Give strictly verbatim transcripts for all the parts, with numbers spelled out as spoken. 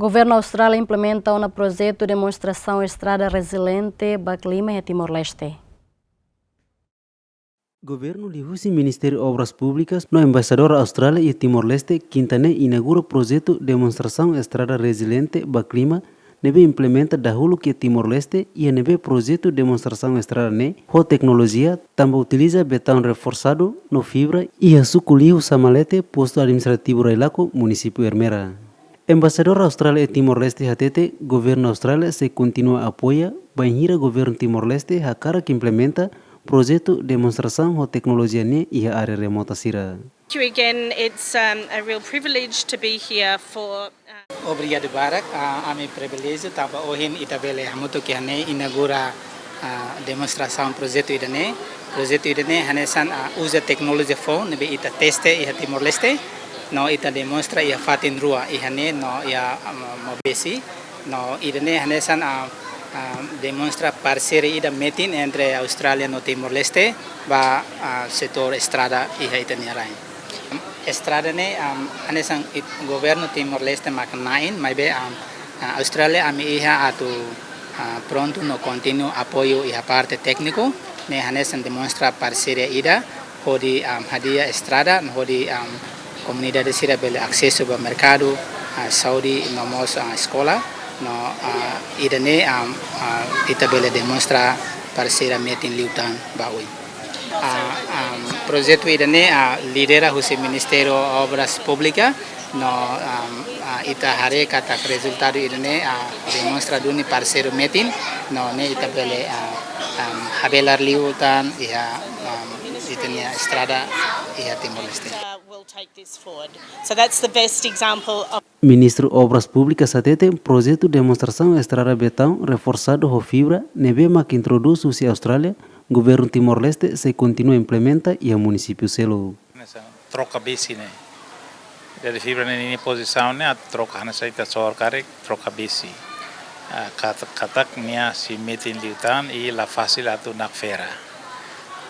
Governu Austrália implementa ona projetu demonstrasaun estrada reziliente ba klima iha Timor-Leste. Governu liuhusi Ministériu Obras Públikas no Embaixadór Austrália iha Timor-Leste, kinta ne'e inaugura projetu demonstrasaun estrada reziliente ba klima, ne'ebé implementa dahuluk iha Timor-Leste, iha ne'ebé projetu demonstrasaun estrada ne'e ho teknolojia tanba utiliza betaun reforsadu no fibra iha suku liu Samalete, postu administrativu Railaco, munisípiu Ermera. Embaixadór Austrália iha Timor-Leste hatete, governu Austrália sei kontinua apoia bainhira governu Timor-Leste hakarak implementa projetu demonstrasaun ho teknolojia ne'e iha área remota sira. Thank you again. It's, um, a real privilege to be here for, uh, Obrigadu barak, ah, ami priviléjiu tanba ohin ita bele hamutuk iha ne'e inaugura, ah, demonstrasaun projetu ida-ne'e. Projetu ida-ne'e hanesan, ah, uza teknolojia foun ne'ebé ita teste iha Timor-Leste, no ita demonstra iha fatin rua, iha ne'e no iha, ah, Maubesi. No ida-ne'e hanesan, ah, ah, demonstra parseria ida metin entre Austrália no Timor-Leste ba, ah, setór estrada iha ita-nia rain. Estrada ne'e, am, hanesan it-, governu Timor-Leste mak na'in, maibé, am, ah, Austrália ami iha atu, ah, prontu no kontinu apoiu iha parte tékniku, ne'e hanesan demonstra parseria ida, hodi, am, hadi'a estrada, hodi, am, komunidade sira bele asesu ba merkadu, ah, saúde, no mós, ah, eskola, no, ah, ida-ne'e, am, ah, ita bele demonstra parseria metin liután ba oin. Ah, am, projetu ida-ne'e, ah, lidera husi Ministériu Obras Públikas, no, am, ah, ita haree katak rezultadu ida-ne'e, ah, demonstra duni parseiru metin, no ne'e ita bele, ah, am, habelar liután iha, am, ita-nia estrada iha Timor-Leste. Uh, will take this forward. So that's the best example of Ministru Obras Públikas hatete, projetu demonstrasaun estrada betaun reforsadu ho fibra ne'ebé mak introdús husi Austrália, governu Timor-Leste sei kontinua implementa iha munisípiu seluk. Hanesan troka besi ne'e. Jadi fibra ne'e ninia pozisaun ne'e atu troka, hanesan ita soar karik, troka besi. Ah, kat-, katak nia sei metin liután i la fasil atu nakfera.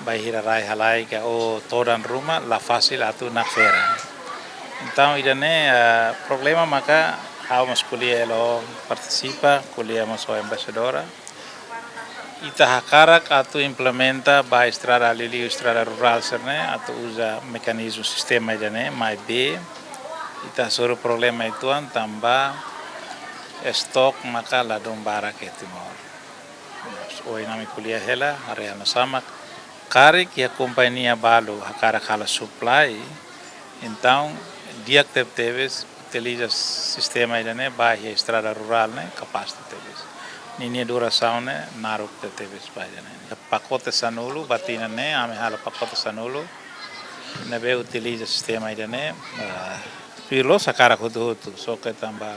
Bainhira rai halai ka ou todan ruma la fasil atu nakfera. Entaun ida-ne'e, ah, problema maka ha'u mós ko'alia hela, partisipa, ko'alia mós ho embaixadora. Ita hakarak atu implementa ba estrada liuliu estrada rurál sira-ne'e atu uza mekanizmu sistema ida-ne'e, maibé ita hasoru problema uitoan tanba estok maka ladún barak iha Timor. Ohin ami ko'alia hela, haree hanesan mak karik iha kompañia balu hakarak halo supply, entaun di'ak tebetebes utiliza sistema ida-ne'e ba iha estrada rurál ne'e kapás tebetebes. Ninia durasaun ne'e naruk tebetebes ba ida-ne'e. Pakote sanulu, ba tinan ne'e ami halo pakote sanulu, ne'ebé utiliza sistema ida-ne'e, ah, tuir loos hakarak hotu-hotu, só ke tanba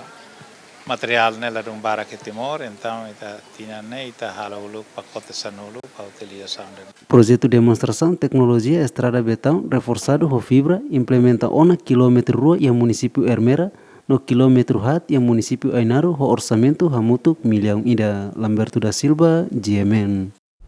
materiál ne'e ladún barak iha Timor, entaun ita tinan ne'e ita halo uluk pakote sanulu ba utilizasaun ida-ne'e. Projetu demonstrasaun teknolojia estrada betaun reforsadu ho fibra implementa ona kilómetru rua iha munisípiu Ermera, no kilómetru haat iha munisípiu Ainaro ho orsamentu hamutuk millaun ida. Lamberto da Silva, G M N.